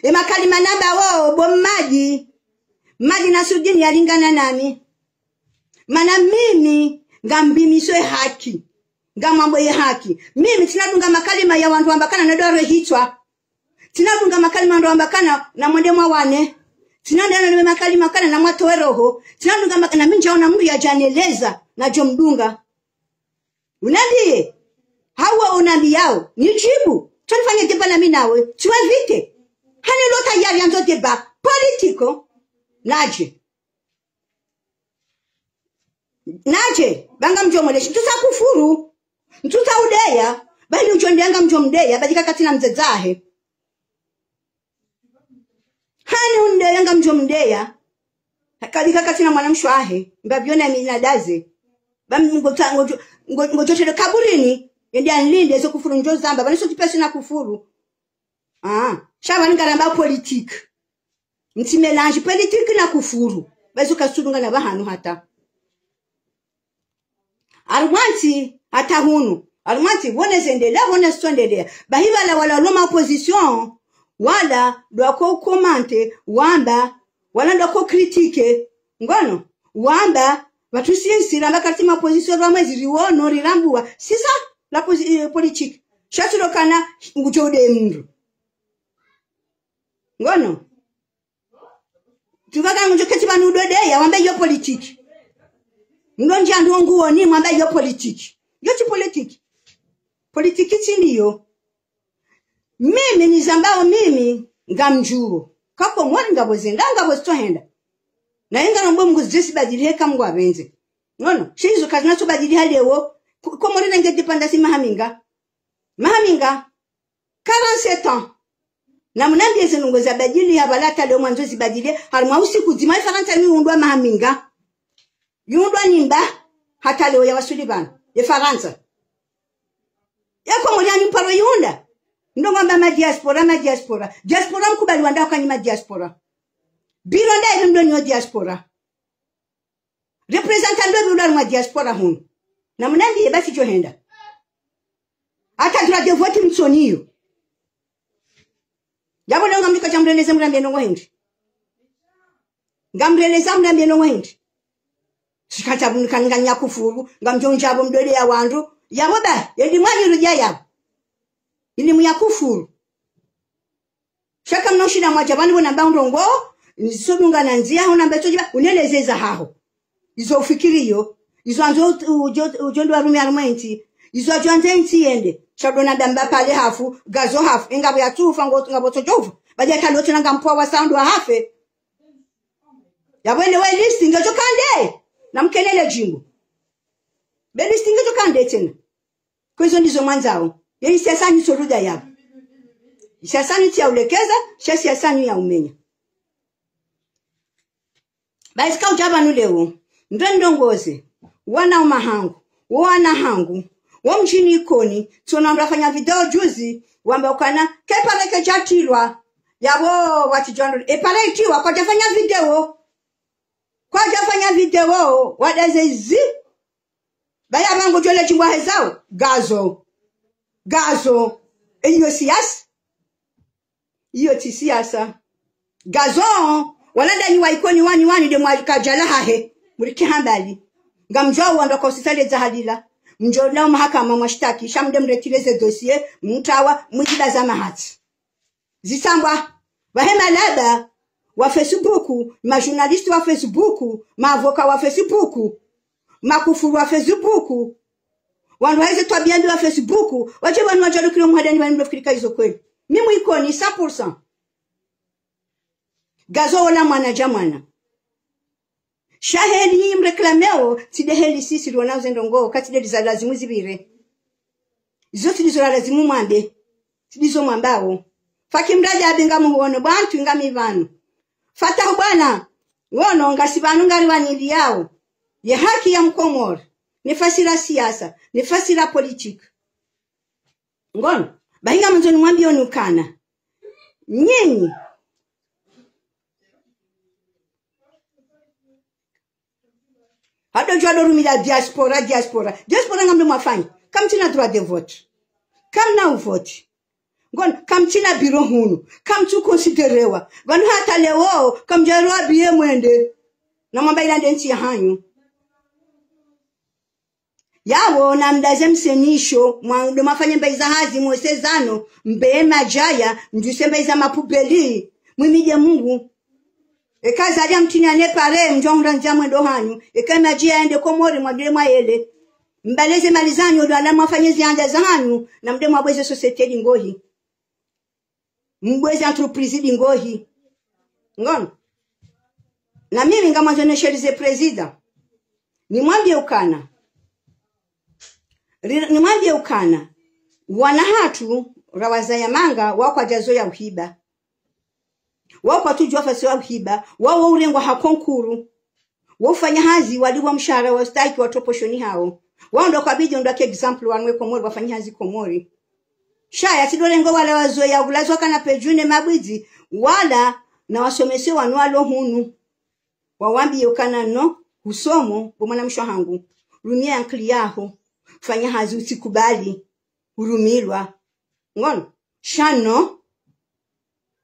Ye makalima namba wo, bo Madi. Madi Nasrudini yalingana nami. Mana mimi, ngambimiswe haki. Ngamwambo ye haki. Mimi, tsina dunga makalima ya wandru wamba kana na dware hitswa. Tsina dunga makalima wandru wamba kana na mwende mwawane. Tsina dunga makalima kana na mwatowe roho. Tsina dunga mak-, na mi ndjaona mndru yadja neleza, nadjo mdunga. Unambiye. Hawa unambiyao. Nidjibu. Tso nifanye débat na mi nawe. Tsi wa invité. Hani lo tayari yandzo débat politique. Nadje. Nadje. Ba ngamdjo mweleshi. Ntsutsa kufuru. Ntsutsa udeya. Bali udjo ndeya ngamdjo mdeya. Bali kakatsina mdzadze wahe. Hani undeya ngamdjo mdeya. Kabika katsina mwana mshe wahe. Mbapvi yo na mi na daze. Ba mi ngotsa-, ngodjo-, ngo-, ngodjo tele kaburini. Yende anilinde zo kufuru ndjo zamba. Pvanu so tsi pesi na kufuru. Ah. Sha pvanu ngaramba politique. Ntsi mélange politique na kufuru. Ba izo kazitsu dungana pvahanu hata. Harumwa ntsi hata hunu. Harumwa ntsi, pvo ne zendelea, pvo ne zitsondelea. Bahi pvala wala lo ma opposition, wala ndo wako commenter, wamba, wala ndo wako critiquer. Ngono, wamba, pvatsu sisi, ramba kartsi ma opposition, ramba mwezi riwono, rirambuwa. C'est ça, la posi-, eh, politique. Sha tsi lo kana, ngudjo ude mndru. Ngono. Tsi ukaka ngudjo ketsi pvanu udodeya, wambe iyo politique. Ndo ndja ndo nguoni, mwambe iyo politique. Iyo tsi politique. Politique tsi ndiyo. Mimi nizambao mimi, ngamdjuo. Ka Komori ngapvo zenda, ngapvo zitsohenda. Na inga nombo Mngu zidje zibadilihe ka Mngu apvendze. Ngono, sha izo kazina tso badiliha leo, Ko-, Komori nenge dépendance maha minga. Maha minga. Quarante-sept ans. Na munambiye ze ndrongoo zabadili ya pvala hata leo mwandzo zibadili. Harimwa usiku dzima ye Farantsa ni undrwa maha minga. Yundrwa nyimba. Hata leo ya wasuli pvanu. Ye Farantsa. Ye Komori ya nyumparo yunda. Ndrongoo amba ma diaspora, ma diaspora. Diaspora mkubali wandao kanyi ma diaspora. Biro nda ili mdo nyo diaspora. Représentant ndo pvi ula harimwa diaspora hunu. Na munambiye basi djo henda. Hata droit de vote mtsoniyo. Yapvo leo ngamdjo kadja mreleze mrambiye ndrongoo hindri. Ngamreleza mrambiye ndrongoo hindri. Shikata mnikani nganya kufuru, ngamdjo ndjapvo mdode ya wandru. Yapvo ba, yedi mwani rudja yapvo. Ili muya kufuru. Sha ka mna ushinda mwadja pvani pvo namba undrongoo, nizisodunga na ndziya, ho namba itsodjiba, uneleze zahaho. Izo ufikiriyo, izo wandzo udjo, udjo ndo warume harimwa entsi, izo wadjo wandza entsi yende, sha ndo namba pvale hafu, ngazo hafu, inga pvo yatsufa, ngo, ngapvo tsodjo ufa, Baada ya talotsina ngampwa wa sandu wa hafe. Yapvo ene we liste ngedjo kande. Na mkene le djimbo. Be liste ngedjo kande tsena. Kwezo ndizo mwandzao. Ye siasa nyi tsoruda yapvo. Siasa nyi tsi ya ulekeza, sha siasa nyi ya umenya. Basi kaudja pvanu leo, ndo ndrongoze, wana uma hangu, wo wana hangu, wo mdjini Ikoni, tsona mdru afanya video juzi, wamba ukana, ke pare kedjatilwa, yapvo watsidjwandru, e pare itilwa, kwadjafanya video, kwadjafanya video, wadeze izi, baya bango djole djingwa hezao, gazo, gazo, eyo siasa. Iyo tsi siasa. Gazo, wala ndanyi wa Ikoni wanyu wanyu nde mwa kadjala hahe. Murike hambali. Ngamdjwao wandru kwa usisale dza halila. Mdjo na mahakama mwashitaki. Sha mde mretire ze dossier, mtawa, mwidiba za mahatsi. Zisambwa. Pvahe malaba wa Facebook, ma journaliste wa Facebook, ma avocat wa Facebook, makufuru wa Facebook. Wandru waheze twabia mbi wa Facebook, wadje pvanu wadjalukile muhadani pvanu mdrofikiri ka izo kweli. Mi mu Ikoni, cent pour cent. Gazo wola mwana dja mwana. Sha heli nyi mreklameo, tsi de heli sisi riona uze ndrongo, katsi de liza lazimu zipvire. Izo tsi ndizo la lazimu mwambe. Tsi ndizo mwambao. Faki mradja abe ngamuhono, bwantwi ngami pvanu. Fatahu bwana, wono ngasi pvanu ngari waniliyao. Ye haki ya Mkomori. Nefasi la siasa, nefasi la politique. Ngono, bahi ngamandzo nimwambie onu ukana. Nyinyi. Hado djwa do rumila diaspora, diaspora. Diaspora ngambe mwafanya. Kamtsina droit de vote. Kamna uvote. Ngono, kamtsina biro hunu. Kamtsu considérewa. Pvanu hata leo, kamdjarwa biye mwende. Na mwamba ila nde ntsi ya hanyu. Yawo, na mdaze msenisho, mwa ndo mafanye mbayi za hazi, mwese zano, mbe madjaya, mdjuse mbayi za mapubeli, mwimidje Mungu. Eka zadja mtsini ane pare, mdjo hundra ndzia mwendo hanyu. Eka madji yaende Komori, mwabile mwayele. Mbaleze mali zanyu, ndo ala mwafanye zianda za hanyu, na mde mwabweze société lingohi. Mbweze entreprise lingohi. Ngono. Na mimi ngamwandzo neshelize président. Nimwambie ukana. Ri-, nimwambie ukana. Wana hatru, rawazaya manga, wao kwadjazoya uhiba. Wao kwatsudjuwa fasi wa uhiba, wao urengwa ha concours. Wofanya hazi, walipvwa mshahara, wastahiki, watopvoshoni hawo. Wao ndo kwabidi ndo ke exemple, wanu we Komori, wafanya hazi Komori. Sha ya tsi ndo lengo wala wazoya, ukulazwa kana pejune mabwidzi, wala na wasomese wanu walo hunu. Wawambie ukana no, usomo, bo mwana mshe hangu. Rumia ankili yaho. Fanya hazi utsikubali. Urumilwa. Ngono. Sha no.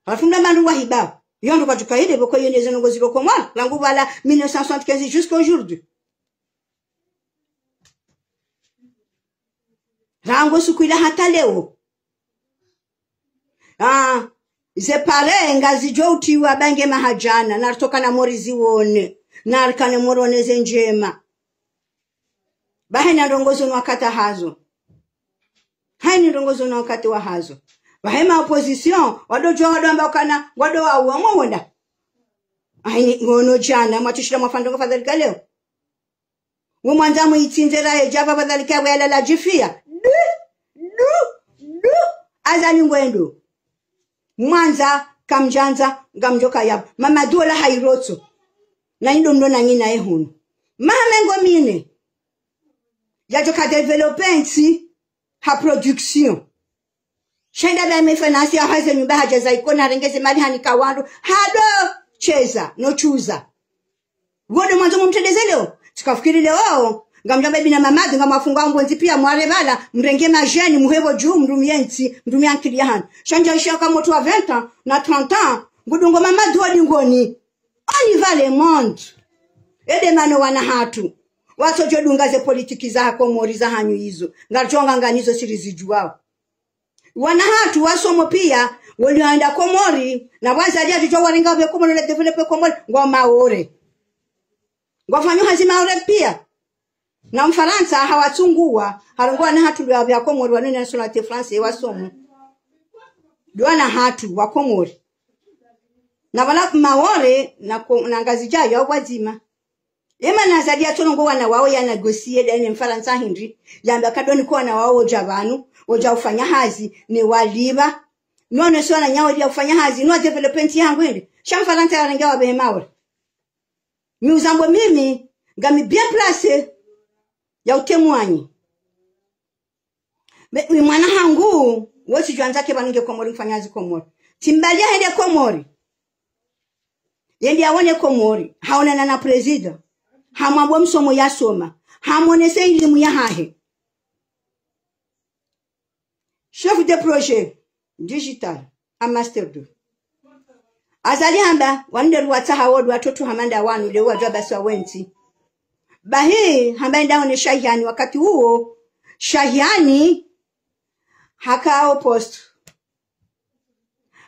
Halafu mda mandru wahiba. Yo ndo kwadjuka ile pvoko yo neze ndrongo zilo Komori. Rangu pvala mille neuf cent soixante-quinze jusqu'à aujourd'hui. Rangu suku ila hata leo. Ah, ze pare ngazidjo utiwa bange mahadjana. Naritoka na mori ziwone. Narikane mori wone ze ndjema. Bahi na ndrongo zo no wakati hazo. Haini ndrongo zo no wakati wa hazo. Bahi ma opposition, wado djuwa wado amba ukana, wado wa uwa mwonda. Haini ngono djana, mwatsushila mwafanya ndrongo fadhali ka leo. Wo mwandza mwitsindze ra edja pvapvadhali ka we yalala djifia. Du, du, du. Azali ngwendo. Mwandza, kamdjandza, ngamdjoka yapvo. Mamadu ola hairotso. Na indo mdo na ngina ehunu. Maha mengo mine. Yadjoka développer ntsi ha production. Sha nda ba M F N A si ya haze nyumba hadja za Ikoni arenge ze mali hanika wandru. Hado cheza, no chuza. Wodo mwandzo mumtrendeze leo. Tsikafikiri leo. Ngamdjamba bibi na Mamadu, ngamwafunga mbondzi pia mware pvala, mrenge madjeni, muhepvo dju, mrumie ntsi, mrumie ankili ya hanyu. Sha ndja isha ka motru wa vingt ans, na trente ans, ngudungo Mamadu wa dingoni. On y va le monde. Ede mano wana hatru. Watsodjo dunga ze politiki za ha Komori za hanyu izo. Ngaritsonga nganizo siri zidjuwao. Wana hatru wasomo pia, wali waenda Komori, na wazali adjudjo warenga pve Komori, le développer Komori, ngwa Maore. Ngwafanyo hazi Maore pia. Na Mfarantsa hawatsunguwa, harongowa na hatru lwa pvya Komori, wanu ne nationalité française wasomo. Ndo wana hatru wa Komori. Na pvala Maore, na ko-, na Ngazidja yo pvwadzima. Ema na Azali yatsono ngo wana wawo ya négocier nde ne Mfarantsa hindri, yamba kado niko wana wawo wodja pvanu, wodja ufanya hazi, ne walipva. Nono si wananyawo lia ufanya hazi, no développer ntsi yahangu hindri. Sha Mfarantsa yarenge wapvehe Maore. Mi uzambo mimi, ngami bien placé ya utemwanyi. Be, mi mwana hangu, wosi djwandza ke pvanu nge Komori, mfanya hazi Komori. Tsimbalia hende Komori. Yende yawone Komori. Haonana na président. Hamwambo msomo yasoma. Hamonese ilimu yahahe. Chef de projet digital, a master deux. Azali hamba, wanu nde ruwatsaha wo ndo watoto hama nda wanu leo wadjuwa basi wa wentsi. Bahi, hamba enda one Shahiyani wakati uwo, Shahiyani, haka au poste.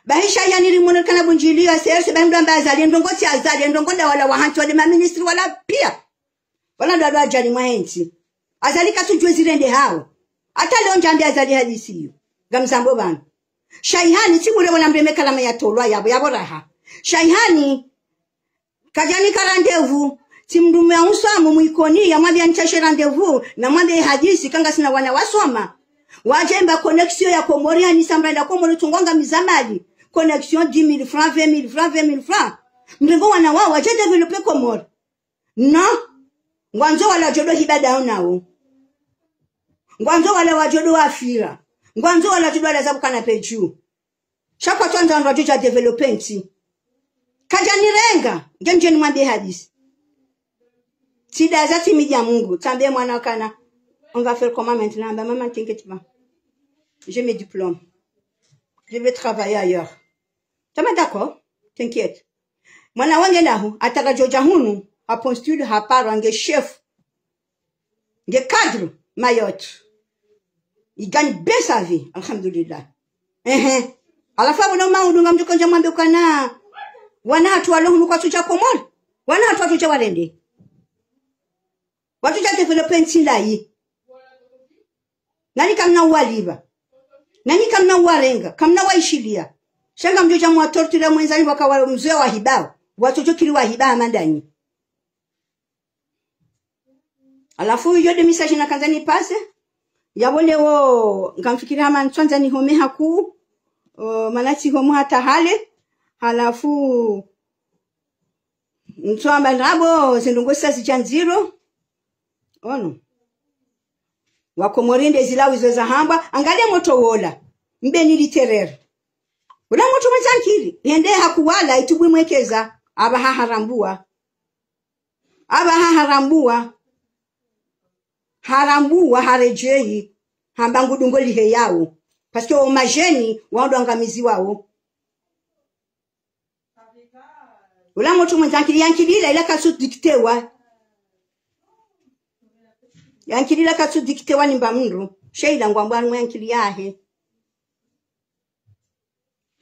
Bahi Shahiyani rimwonekana bundjiliyo, sese, bahi mdru hamba Azali, ndrongo tsi Azali, ndrongo nda wala wahantsi, wale maministri wala pia. Wala ndo walo ajali mwa entsi. Azali katsudjuwa zirende hawo. Hata leo ndjambi Azali hadisi iyo. Ngamzambo pvanu. Shahiyani, tsi bure wala mreme kalama yatolwa, yapvo, yapvo raha. Shahiyani, kadjanika rendez-vous. Tsimdrume ya usamu mwikoni, yamwambia nitsashe rendez-vous, namwambie hadisi, kanga sina wana wasoma. Wadje mba connexion ya Komori, hanisa mrenda Komori, tsungonga mizamali. Connexion dix mille francs, vingt mille francs, vingt mille francs. Mrengo wana wawo, wadje développer Komori. Non. Ngwandzo wala djodo hiba dawo nawo. Ngwandzo wala wadjodo wafira. Ngwandzo wala djodo wala zabuka na peju. Sha kwatsandza wandru wadjodja développer ntsi. Kadjanirenga, nge ndjeni mwambie hadisi. Tsidaza tsi mi dja Mungu, tsambe mwana kana, on va faire comment maintenant ? Hamba, maman, t'inquiète pas. J'ai mes diplômes. Je vais travailler ailleurs. Tsamba d'accord, t'inquiète. Mwana wangu ndahu, hata kadjodja hunu, ha postuler, haparwa, nge chef. Nge cadre, Mayotte. Il gagne bien sa vie, alhamdulillah. Ehe. Halafu apvo no maudu ngamdjo kandja mwambe ukana, wana hatru walo hunu kwatsudja Komori. Wana hatru watsudja warende. Watsudja développer ntsi ndayi. Nanyi kamna uwalipva. Nanyi kamna uwarenga. Kamna uwaishiliya. Sha ngamdjodja mwa torturer mwendzani waka wa mzoweya wahibawo. Watsodjo kiri wahiba hama ndanyi. Halafu iyo nde message nakandza nipase. Yapvo leo ngamfikiri hama ntswandza nihome hakuu, o, mana tsihomo hata hale. Halafu ntswamba ndrabo, zindrongo sisa zidja ndziro. Ono. Wakomori nde zilawo izo zahambwa, angalia motro wola. Mbeni littéraire. Ula motro mwendza nkili, yende hakuwala, itubu imwekeza, apvaha harambua. Apvaha harambua. Harambua, haredjeyi. Hamba ngudungo liheyawo. Parce que o majeni, wandru wangamiziwawo. Ula motro mwendza nkili, yankilila, ila katsu dictewa. Yankilila katsu dictewa ni mba mndru. Sha ila ngwambwa harimwa yankili yahe.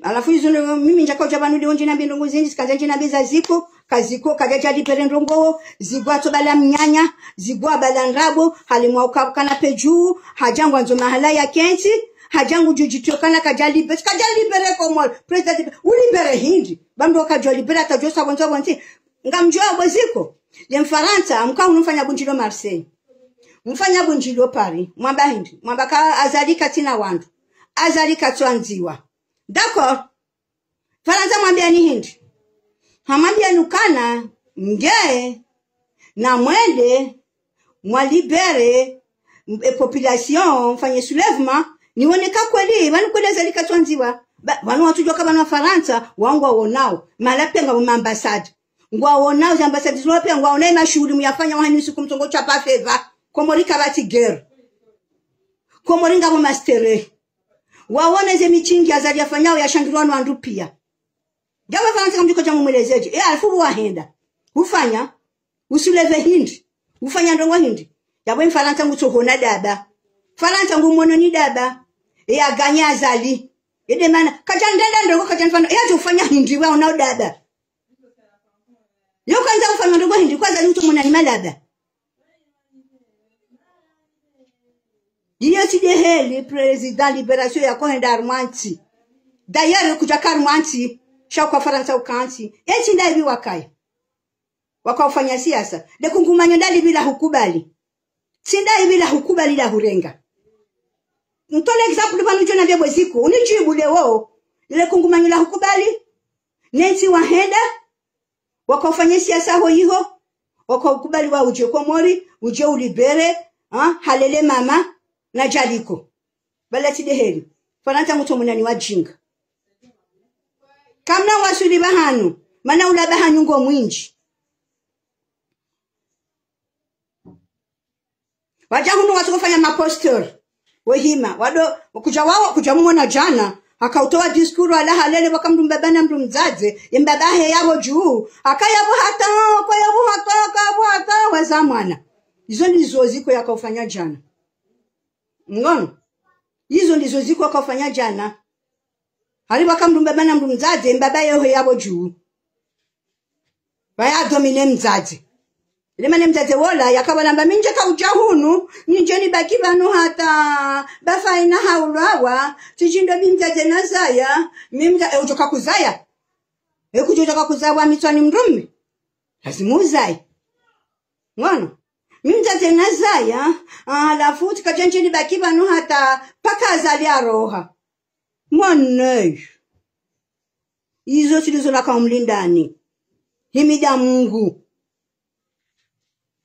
Halafu izo ndo, mimi ndjaka udja pvanu leo ndje nambe ndrongo zindji, tsikandza ndje nambe za Ziko, ka Ziko, kadjadja libérer ndrongo, Ziko atso bala mnyanya, Ziko abala ndrabo, halimwa uka-, kana peju, hadja ngwandzo mahala yakentsi, hadja ngudjudjitio kana kadja libérer, kadja libérer Komori, président libérer, ulibérer hindri, ba mndru kadjo libérer, atadjo sa pvondze pvondze, ngamdjo apvo Ziko, ye Mfarantsa, mka hunu mfanya bundjilio Marseille. Mfanya bundjilio Paris, mwamba hindri, mwamba ka Azali katsina wandru, Azali katsuandziwa. D'accord. Farantsa mwambiani hindri. Hamwambiani ukana, nge, na mwende, mwa libérer, e population, mfanye soulèvement, niwone ka kweli, pvanu kweli Azali katsuandziwa. Ba, pvanu watsudjuwa ka pvanu Wafarantsa, wao ngwaonao, mahala pia ngapvo ma ambassade. Ngwaonao, ze ambassade zilo pia, ngwaonao ye mashuhuli muyafanya wahani usiku mtsongo tsa pvapvepva. Komori kapvatsi guerre. Komori ngapvo masterehi. Waone ze mitsingi Azali yafanyao yashangirwa no wandru pia. Ngapvo Farantsa ngamdjo kodja mumwelezedje. E, halafu wahenda. Ufanya. Usoulèver hindri. Ufanya ndrongo hindri. Yapvo Mfarantsa ngutsohona daba. Farantsa ngumononi daba. E, aganya Azali. Ede mana. Kadja ndrenda ndrongo kadja mfano. E, adjo ufanya hindri waonao daba. Yo kandza ufanya ndrongo hindri kwa Azali utsomona ni malaba. Iyo tsi nde heli président libération yakohenda harimwa ntsi. D'ailleurs, kudjaka harimwa ntsi. Sha uka Farantsa ukantsi. Ye tsi nda ipvi wakaya. Waka ufanya siasa. Le kungumanyo ndalipvi la hukubali. Tsi nda ipvi la hukubali la hurenga. Ntole exemple pvanu djo na bebwe ziko. Unidjibu leo. Le kungumanyo la hukubali. Nentsi wahenda. Waka ufanya siasa ho iho. Waka ukubali wa udje Komori. Udje ulibere. Ha? Halele mama. Na djaliko. Bala tsi ndeheli. Farantsa ngutso mwanani wadjinga. Kamna wasuli pvahanu. Mana ula pvahanyu ngo mwindji. Wadja hunu watsuko fanya maposteur. Wehima. Wado, kudja wawo, kudja mumona djana. Haka utowa discours ala halele pvaka mndru mbaba na mndru mdzadze. Ye mbaba he yapvo dju. Haka yapvo hata, haka yapvo hata, haka yapvo hata, waza mwana. Izo ndizo ziko yaka ufanya djana. Ngono. Izo ndizo ziko yaka ufanya djana. Hali pvaka mndru mbaba na mndru mdzadze, mbaba yeho yapvo dju. Pvaya domine mdzadze. Ile mana mdzadze wola, yaka pvala amba mi ndje ka udja hunu, mi ndje nibaki pvanu hata, bafa ina haulwawa, tsidjindo mi mdzadze nazaya, mi mdza-, e, udjo ka kuzaya. E, kudjo udjo ka kuzaya wa mitswani mndrume. Lazimu uzaye. Ngono. Mi mdzadze nazaya, ah, halafu tsikadja ndje nibaki pvanu hata, paka azali aroha. Mwana. Izo tsi ndizo laka umlindani. Himida Mungu.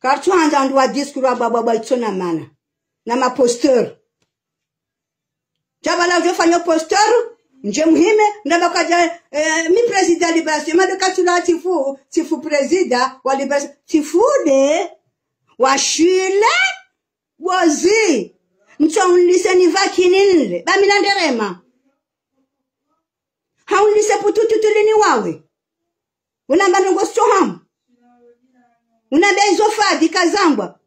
Kartsu handza wandru wa discours wa bwabwabwa itso na mana. Na maposteur. Djabala udjo fanyo posteur, ndje muhime, ndamba kwadja, eh, mi président libération, mado katsula tsifu, tsifu président wa libération, tsifu nde, washile, wozi, ntso unlise ni vakini nle, ba mi na nderema. Ha unlise putututu lini wawe. Unamba ndrongo sitso hamu. Unamba izo fadhi kazambwa.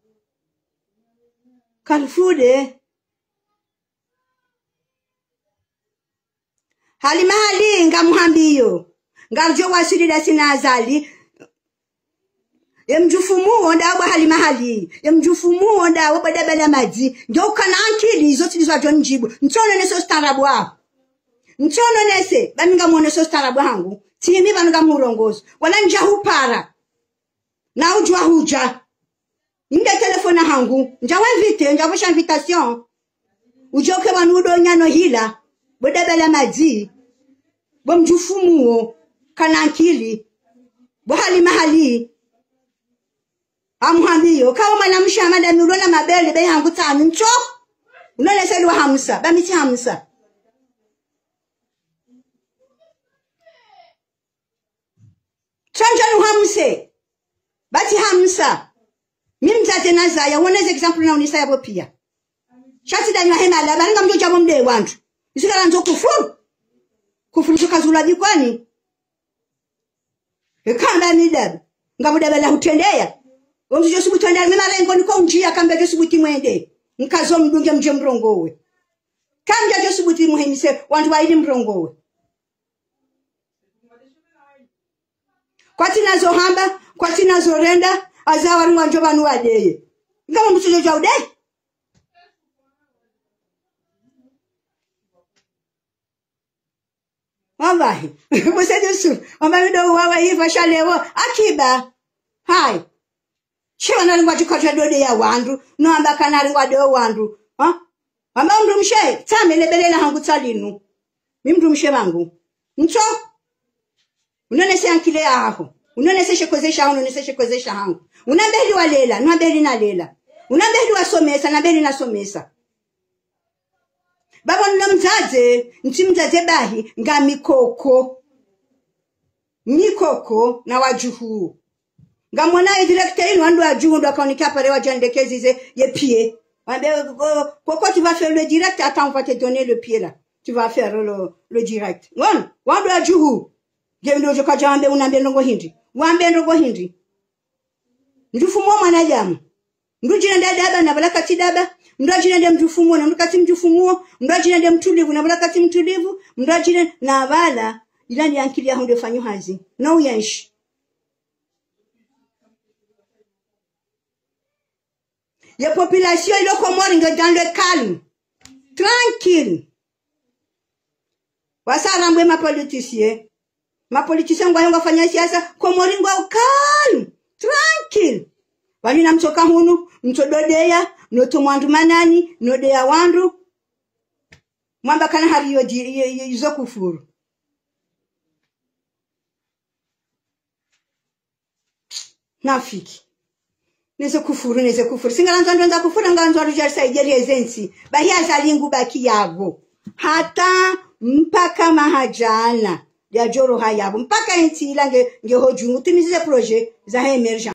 Kartsu nde. Halima hali ngamuhambiyo. Ngamdjo waswili la sina Azali. Ye mdjufu muwo ndawo bwa Halima hali. Ye mdjufu muwo ndawo bwa Dabala Madzi. Ndjo ukana ankili, izo tsi ndizo wadjo ndjibu. Ntsono nese ustaarabu waho. Ntsono nese, ba mi ngamwono ustaarabu hangu. Tsi mi pvanu ngamurongozo. Wala ndja hupara. Na udjuwa hudja. Nde téléphone hangu. Ndja wa invité, ndja vosha invitation. Udjo ke pvanu udo nyano hila. Bo Dabala Madzi. Bo mdjufu muwo. Kana ankili. Bo Halima hali. Amuhambiyo. Kawo mwana mshe Hamada mi ulo na mabele be hangu tsanu ntso. Unole seli wa Hamsa. Ba mi tsi Hamsa. Tsandza nuhamuse. Ba tsi Hamsa. Mi mdzadze nazaya, woneze exemple na unisa yapvo piya. Sha tsi danyi wahema la, ba ringa mdjo djapvo mde wandru. Isikala ndzo kufuru. Kufuru tsoka zula dikwani. Eka mba mi daba. Ngapvo daba la hutrendeya. Omdru djo subuti wende, mi marengo niko undjiya, kamdja djo subuti mwende. Nkazo mdunge mdje mrongowe. Kamdja djo subuti muhenyise, wandru wayili mrongowe. Kwatsina zo hamba, kwatsina zo renda, aza waringa ndjo pvanu wadeye. Ngapvo mdru tsojo dja udeye. Wallahi. Bo Said Yusuf, wamba mi ndo uwawa hiva sha leo. Akiba. Hayi. She pvanu ringwa djikotwe dode ya wandru. No amba kana ringwa do wandru. Ha? Wamba mdrumshe, tsame lebele la hangu tsa linu. Mi mdrumshe pvangu. Ntso. Unonese ankili yaho. Unonese she koze shaho, unonese she koze shahangu. Unambe heli walela, nambe heli nalela. Unambe heli wasomesa, nambe heli nasomesa. Baba nulo mdzadze, ntsi mdzadze bahi, nga mikoko. Mikoko na wadjuhu. Ngamwona ye direct inu wandru wadjuhu ndo wakaoneka pare wadja ndekezi ze ye pied. Wambe, ko-, koko, tu vas faire le direct, attends, on va te donner le pied là. Tu vas faire le, le direct. Ngono, wandru wadjuhu. Nge ndo djo kadja wambe unambe ndrongo hindri. Wambe ndrongo hindri. Mdjufu muwo mwanadamu. Mdru djina nde daba na pvala katsi daba. Mdru djina nde mdjufu muwo na mdru katsi mdjufu muwo. Mdru djina nde mtulivu na pvala katsi mtulivu. Mdru djina na pvala. Ila ni ankili yaho ndo fanyo hazi. No uyenshi. Ye population ilo Komori nge dans le calme. Tranquille. Wasa rambwe ma politiciens. Ma politiciens ngwayo ngwafanya siasa, Komori ngwao calme, tranquille. Pvanu namtsoka hunu, mtsododeya, noto mwandru manani, nodeya wandru. Mwamba kana hari yo di-, yo, yo, izo kufuru. Nafiki. Neze kufuru, neze kufuru. Singalandzwa ndrongoo za kufuru, ngalandzwa rudja risaidie rieze ntsi. Bahi Azali ngu baki yapvo. Hata mpaka maha djana. Yadjoroha yapvo. Mpaka entsi ila nge, nge hodju. Utimizi ze projet za émergence.